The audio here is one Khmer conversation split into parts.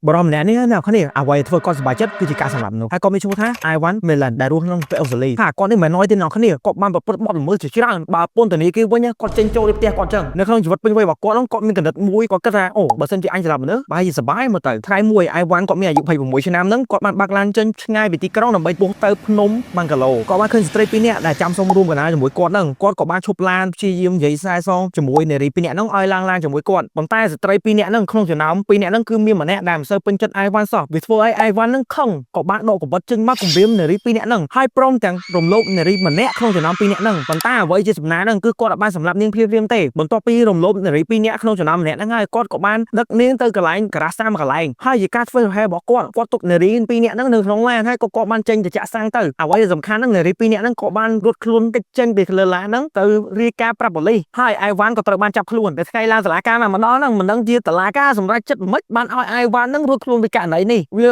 បរិមម្នាក់នេះអ្នកគ្នាអ្វីធ្វើគាត់សប្បាយចិត្តគឺជាការសម្លាប់មនុស្សហើយគាត់មានឈ្មោះថា Ivan Milan ដែលរស់ក្នុងប្រទេសអូស្ត្រាលីហើយគាត់នេះមិនណយទេអ្នកគ្នាគាត់បានប្រព្រឹត្តបទល្មើសជាច្រើនបើពន្ធនាគារវិញគាត់ចេញចូលទៅផ្ទះគាត់ចឹងនៅក្នុងជីវិតពេញវ័យរបស់គាត់នោះគាត់មានគំនិតមួយគាត់គិតថាអូបើសិនជាអញសម្លាប់មនុស្សប្រហែលជាសប្បាយមើលទៅថ្ងៃមួយ Ivan គាត់មានអាយុ26ឆ្នាំហ្នឹងគាត់បានបើកឡានចេញឆ្ងាយពីទីក្រុងដើម្បីពុះទៅភ្នំបាងកាឡូគាត់បានឃើញស្ត្រីពីរនាក់ដែលចាំសុំរួមកណ្ដាលជាមួយគាត់ហ្នឹងគាត់ក៏បានឈប់ឡានព្យាយាមនិយាយខ្សែសងជាមួយនារីពីរនាក់ហ្នឹងឲ្យឡើងឡានជាមួយគាត់ប៉ុន្តែស្ត្រីពីរនាក់ហ្នឹងក្នុងចំណោមពីរនាក់ហ្នឹងគឺមានម្នាក់ដែលមិនសូវពេញចិត្ត Ivan សោះវាធ្វើឲ្យ Ivan ហ្នឹងខឹងក៏បានដកកាំបិតចេញមកគំរាមនារីពីរនាក់ហ្នឹងហើយព្រមទាំងរំលោភនារីម្នាក់ក្នុងចំណោមពីរនាក់ហ្នឹងប៉ុន្តែអ្វីជាសំណាងហ្នឹងគឺគាត់អត់បានសម្លាប់នាងភ្លាមៗទេបន្ទាប់ពីរំលោភនារីពីរនាក់ក្នុងចំណោមម្នាក់ហ្នឹងហើយគាត់ក៏បានដឹកនាងទៅកន្លែងការ៉ាសាមួយកន្លែងហើយជាការធ្វើប្រហែលរបស់គាត់គាត់ទុកនារីពីរនាក់ហ្នឹងនៅក្នុងឡានហើយក៏គាត់បានចេញទៅចាក់សាំងទៅអ្វីដែលសំខាន់ហ្នឹងនារីពីរនាក់ហ្នឹងក៏បានរត់ខ្លួនគេចចេញពីលើឡានហ្នឹងទៅរាយការណ៍ប្រាប់ប៉ូលីសហើយអៃវ៉ាន់ក៏ត្រូវបានចាប់ខ្លួនតែថ្ងៃឡើងតុលាការមកដល់ហ្នឹងមិនដឹងជាតុលាការសម្រេចចិត្តមិនបានឲ្យអៃវ៉ាន់ហ្នឹងរត់ខ្លួនពីករណីនេះវា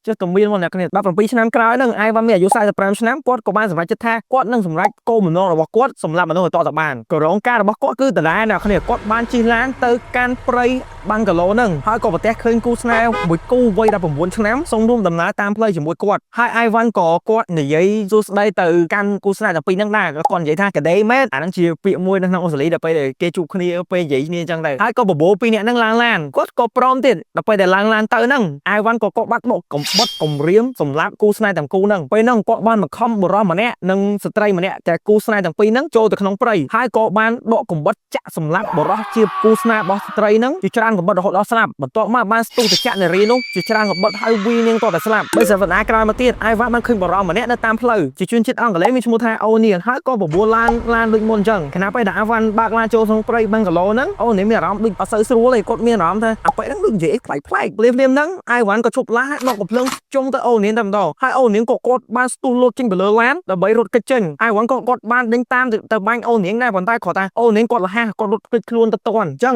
ចេះតែមានមកអ្នកគ្នា17ឆ្នាំក្រោយហ្នឹងអៃវ៉ាន់មានអាយុ45ឆ្នាំគាត់ក៏បានសម្រេចចិត្តថាគាត់នឹងសម្រេចគោលបំណងរបស់គាត់សម្រាប់មនុស្សឲ្យតទៅបានករងការរបស់គាត់គឺដដែលអ្នកគ្នាគាត់បានជិះឡានទៅកាន់ព្រៃបាងកាឡូហ្នឹងហើយក៏ប្រទះឃើញគូស្នេហ៍មួយគូវ័យ19ឆ្នាំសូមរួមដំណើរតាមផ្លូវជាមួយគាត់ហើយអៃវ៉ាន់ក៏គាត់និយាយសួស្ដីទៅកាន់គូស្នេហ៍ទាំងពីរហ្នឹងដែរគាត់និយាយថា "G'day mate" អាហ្នឹងជាពាក្យមួយនៅក្នុងអូស្ត្រាលីដល់ពេលដែលគេជួបគ្នាពេលនិយាយគ្នាអញ្ចឹងដែរហើយក៏បបោពីរនាក់ហ្នឹងឡើងឡានគាត់ក៏ព្រមទៀតដល់ពេលដែលឡើងឡានទៅហ្នឹងអៃវ៉ាន់ក៏គាត់បាត់មកកំបិតគំរាមសម្លាប់គូស្នេហ៍ទាំងគូហ្នឹងពេលហ្នឹងគាត់បានបង្ខំបុរសម្នាក់និងស្ត្រីម្នាក់តែគូស្នេហ៍ទាំងពីរហ្នឹងចូលទៅក្នុងព្រៃហើយក៏បានដកកំបិតចាក់សម្លាប់បុរសជាគូស្នេហ៍របស់ស្ត្រីហ្នឹងជាច្រើនកំបិតរហូតដល់ស្លាប់បន្ទាប់មកបានស្ទុះទៅចាក់នារីនោះជាច្រើនកំបិតហើយវីនាងតតែស្លាប់បីសប្តាហ៍ក្រោយមកទៀតអៃវ៉ាន់បានឃើញបុរសម្នាក់នៅតាមផ្លូវជាជនជាតិអង់គ្លេសមានឈ្មោះថាអូនីលហើយក៏បបួលឡានឡានដូចមុនអញ្ចឹងខណៈពេលដែលអៃវ៉ាន់បើកឡានចូលក្នុងព្រៃបាងកាឡូហ្នឹងអូនីលមានអារម្មណ៍ដូចអត់សូវស្រួលទេគាត់មានអារម្មណ៍ថាអាប៉ែហ្នឹងដូចនិយាយប្លែកប្លែកភ្លាមៗហ្នឹងអៃវ៉ាន់ក៏ឈប់ឡានហើយដកកំភ្លើងជុំទៅអូនីលតែម្ដងហើយអូនីលក៏គាត់បានស្ទុះលោតចេញពីលើឡានដើម្បីរត់គេចចេញអៃវ៉ាន់ក៏គាត់បានដេញតាមទៅបាញ់អូនីលដែរប៉ុន្តែគាត់ថាអូនីលគាត់លះគាត់រត់គេចខ្លួនទៅតាន់អញ្ចឹង